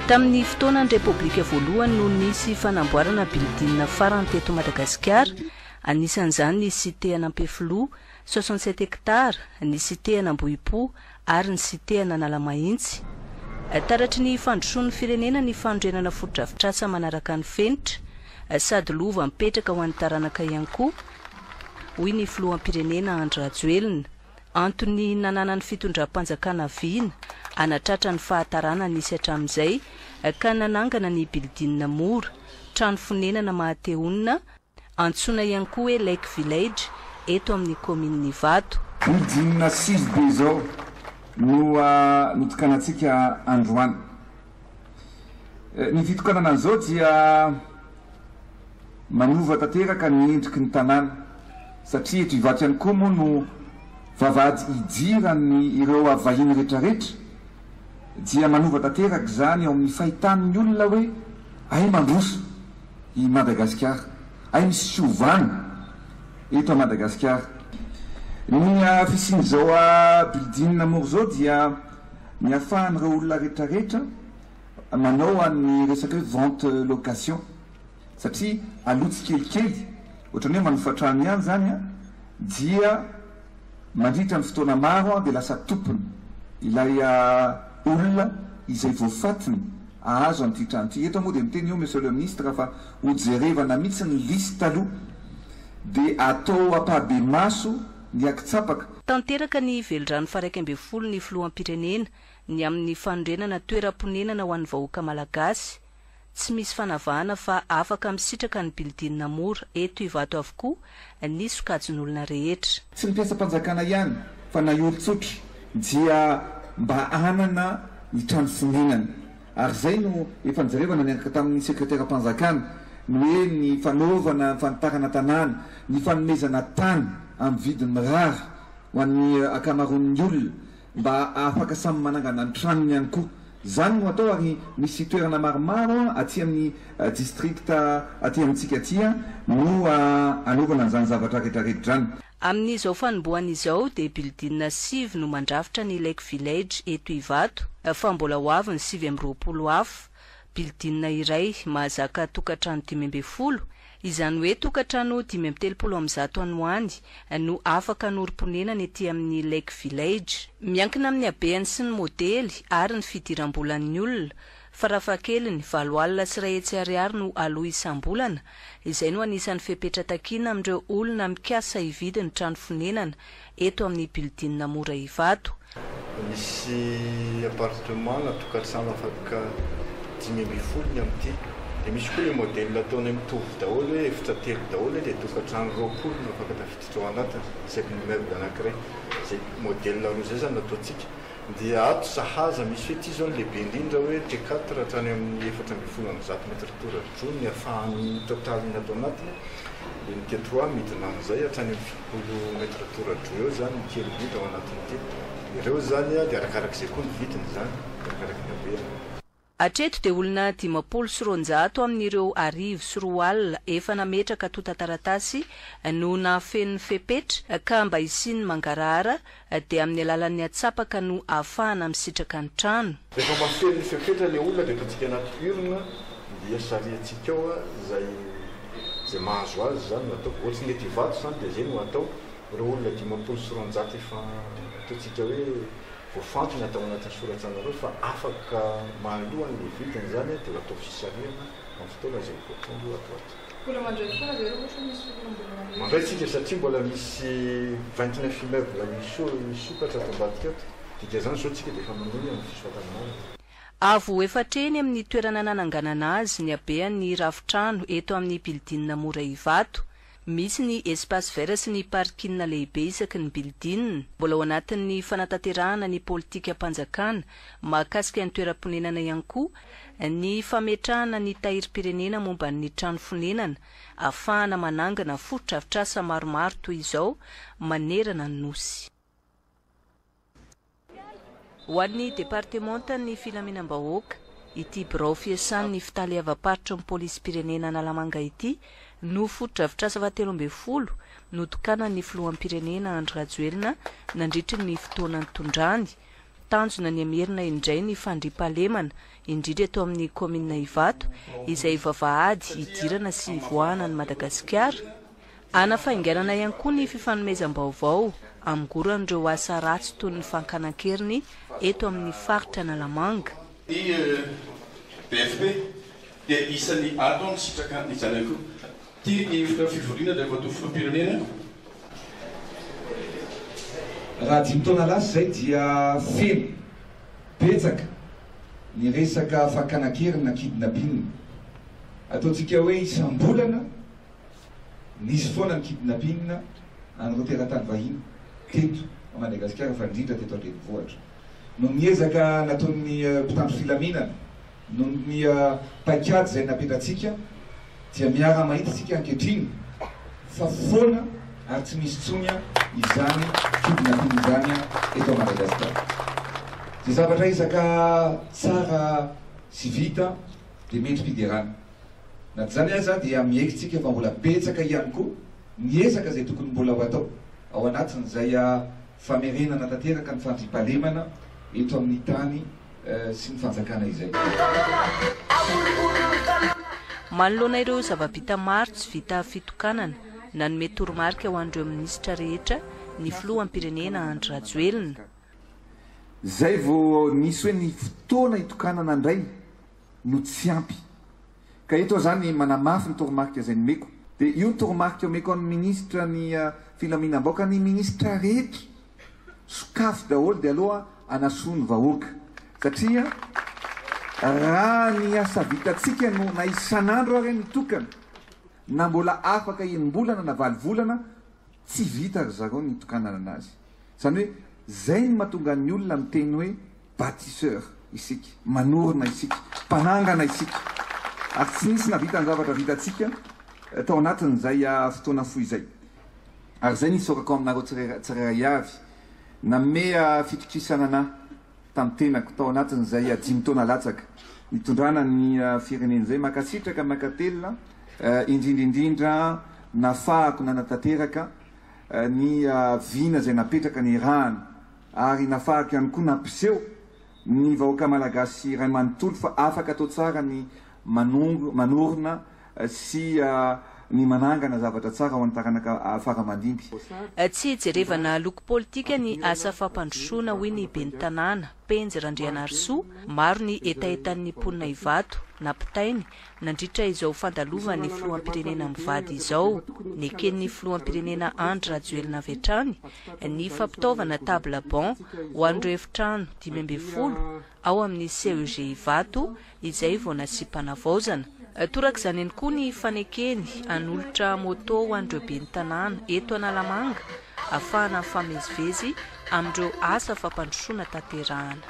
Tamin'ny fotoanan'ny Repoblika voalohany no nisy fanamboarana building farany teto Madagasikara, anisan'izany ny cité an'Ampefiloha, 67 hectares, ny cité an'Ambohipo ary ny cité an'Analamahitsy. Taratry ny fandrosoan'ny firenena ny fanorenana fotodrafitrasa manaraka ny fenitra, sady lova mipetraka ho an'ny taranaka ihany koa, hoy ny filoham-pirenena Andry Rajoelina. Antony nananan'ny fitondram-panjakana vina hanatratra ny fahatarana nisy hatramin'izay ka nanangana ny building mora, trano fonenana maha-te honina, antsoina ihany koa hoe Lake Village, eto amin'ny kaominin'i Ivato. Building sivy be izao no notokanantsika androany. Ny fitokanana an'izao dia manova tanteraka ny endriky ny tanàna satria eto Ivato ihany koa moa no vavahady hidiran'ny ireo vahiny retraretra dia manova tanteraka izany eo amin'ny fahitan'ny olona hoe hay mandroso i Madagasikara, hay misy fiovana eto Madagasikara. Ny fisian'izao building mora izao dia ny ahafahan'ireo olona retraretra manao an'ny resaka hoe vente location satria aloha tsikelikely ohatran'ny hoe manofa trano ihany izany an, dia mandritra ny fotoana maro an dia lasa tompony ilay olona izay voafatiny ahazo an'ity trano ity. Eto moa dia miteny io Monsieur le Ministre fa ho jerevana mihitsy ny liste aloha dia atao ampahibemaso ny akitsapaka. Tanteraka ny velirano faha-11 ny Filoham-pirenena ny amin'ny fanorenana toeram-ponenana ho an'ny vahoaka malagasy. Tsy misy fanavahana fa afaka misitraka ny building mora eto Ivato avokoa ny sokajin'olona rehetra. Tsy ny mpiasam-panjakana ihany fa na olon-tsotra dia mba hanana ny trano fonenany. Ary izay no efa nijerevana niaraka tamin'ny sekreteram-panjakana, ny hoe ny fanaovana ny fanitarana tanàna, ny fanomezana tany amin'ny vidiny mirary ho an'ny ankamaroan'ny olona mba hahafaka samy manangana ny tranony ihany koa. Izany no atao ary misy toerana maromaro aty amin'ny district aty amintsika aty no hanaovana an'izany zavatra rehetrarehetra izany. Amin'izao fanombohana izao dia building sivy no mandrafitra ny Lake Village eto Ivato fa mbola ho avy ny 29 hafa. Building iray mahazaka tokantrano 15, izany hoe tokantrano 135 any ho any no afaka hanorim-ponenana ety amin'ny Lake Village. Miankina amin'ny habehany sy ny modely ary ny fidiram-bolan'ny olona. Farafahakeliny, 108 ariary no aloa isam-bolana. Izay no anisan'ny fepetra takiana amin'ireo olona mikasa hividy ny trano fonenana eto amin'ny building Mora Ivato. Misy appartement na tokantrano afaka 15 ny amin'ity. Dia misy koa ilay modèle ataonay mitovy daholo hoe efitra telo daholo dia tokantrano 20 no afaka tafiditra ao anatiny isaky ny immeuble anankiray. Izay modèle roa izay izany no ataontsika. Dia ato sahaza misy hoe ity izao no lehibe indrindra hoe T4 hatrany amin'ny 114 mètre tora-droa ny ahafahan'ny totaliny ato anatiny. Dia ny T3 midina amin'izay hatrany amin'ny 70 mètre tora-droa eo izany ny kely indrindra ao anatin'ity. Ireo izany dia arakarak'izay koa ny vidiny izany, arakaraky ny habehany. Hatreto dia olona 250 amin'ireo 2100 efa nametraka antontan-taratasy no nahafeno ny fepetra ka mba hisian'ny mangarahara dia amin'ny alalan'ny atsapaka no ahafahana misitraka ny trano. Rehefa mahafeno ny fepetra ilay olona dia ataontsika anaty urne dia sarihantsika ao izay izay mahazo azy izany no atao. Ohatry ny eto Ivato izany dia izay no atao. Ireo olona 250 efa ataontsika hoe voafantina tao anatin'ny soratra anareo fa afaka mahaloa an'ilay vidiny izany dia ho atao fisarihana amin'ny fotoana izay ho voatondro ato ho ato. Mbola mandray foana ve raha ohatra misy olona mbola mandray? Mandray tsika satria mbola misy 29 immeuble misokatra ato ambadika ato. Dikan'izany izao tsika dia efa manohy amin'ny fisoratana anarana. Avo efatra eny amin'ny toerana nananganana azy ny habean'ny rafitrano eto amin'ny building Mora Ivato. Misy ny espace vert sy ny parking lehibe isaky ny building. Mbola ao anatin'ny fanatanterahana ny politikam-panjakana mahakasika ny toeram-ponenana ihany koa ny fametrahana ny tahirim-pirenena momba ny trano fonenana ahafahana manangana fotodrafitrasa maromaro toy izao manerana ny Nosy. Ho an'ny departemantan'ny filaminam-bahoaka, ity birao fiasan'ny fitaleavam-paritry ny polisim-pirenena Analamanga ity no fotodrafitrasa faha-13 notokanan'ny filoham-pirenena Andry Rajoelina nandritry ny fotoana nitondrany. Tanjona ny hamerina indray ny fandriampahalemana, indrindra eto amin'ny kaominina Ivato, izay vavahady hidirana sy hivoahana an'i Madagasikara. Hanafainganana ihany koa ny fifanomezam-baovao hamongoran'ireo asa ratsy toy ny fankana an-keriny eto amin'ny faritra Analamanga. Ny BFP dia isan'ny ato misitraka an'izany ihany koa. Ity ny efitra fivoriana Andriamatoa Filoham-pirenena. Raha dimy taona lasa izay dia feno betsaka ny resaka fakana an-keriny na kidnapping. Ataontsika hoe isam-bolana nisy foana ny kidnapping an'ireo teratany vahiny teto Madagasikara fa indrindra teto an-drenivohitra. Noho ny ezaka nataon'ny mpitandro filaminana Noho ny paikady izay napetratsika dia miara-mahita isika ankehitriny fa foana ary tsy misy intsony izany kidnapping izany eto Madagasikara. Izay zavatra ezaka tsara sy vita dia mendri-piderana. Na dia izany aza dia miaiky tsika fa mbola betsaka ihany koa ny ezaka izay tokony mbola ho atao ao anatin'izay famerenana tanteraka ny fandriampahalemana eto amin'ny tany sy ny fanjakana izay. Manoloana ireo zava-bita maro tsy vita fitokanana, nanome toromarika ho an'ireo minisitra rehetra ny filoham-pirenena Andry Rajoelina. Zay vao nisy hoe ny fotoana hitokanana indray no tsy ampy. Ka eto aho izany manamafy ny toromarika izay nomeko. Dia io ny toromarika omeko an'ny minisitra ny filaminam-bahoaka, ny minisitra rehetra, sokafy daholo dia aloha anasoa ny vahoaka. Satria raha ny asa vitantsika no na isan'andro ary mitokana, na mbola afaka enim-bolana na valo volana, tsy vita ry zareo ny hitokanana anazy. Izany hoe izay no mahatonga ny olona miteny hoe Bâtisseur isika, manorina isika, mpanangana isika. Ary tsy nisy nahavita ny zavatra vitantsika tao anatin'izay fotoana fohy izay. Ary izay no isaorako aminareo tsirairay avy, nanome fitokisana anà tamin'ny tenako tao anatin'izay dimy taona latsaka nitondrana ny firenena izay. Mankasitraka, mankatelina, indrindra indrindra nafahako nanatanteraka ny vina izay napetraka nirahana. Ary nafahako ihany koa nampiseho ny vahoaka Malagasy iray manontolo fa afaka atao tsara ny manorina sy ny manangana zavatra tsara ho an'ny taranaka fara aman-dimby. Tsy hijerevana loko politika ny asa fampandrosoana, hoy ny ben'ny tanàna, Penjy Randrianarisoa. Maro ny hetahetan'ny mponina Ivato nampitainy nandritra izao fandalovan'ny filoham-pirenena mivady izao. Neken'ny filoham-pirenena Andry Rajoelina avy hatrany ny fampitaovana table banc ho an'ireo efitrano 15 ao amin'ny CEG Ivato izay vao nasiam-panavaozana. Torak'izany ihany koa ny fanekeny hanolotra moto ho an'ireo ben'ny tanàna eto Analamanga ahafahana mifamezivezy amin'ireo asa fampandrosoana tanterahana.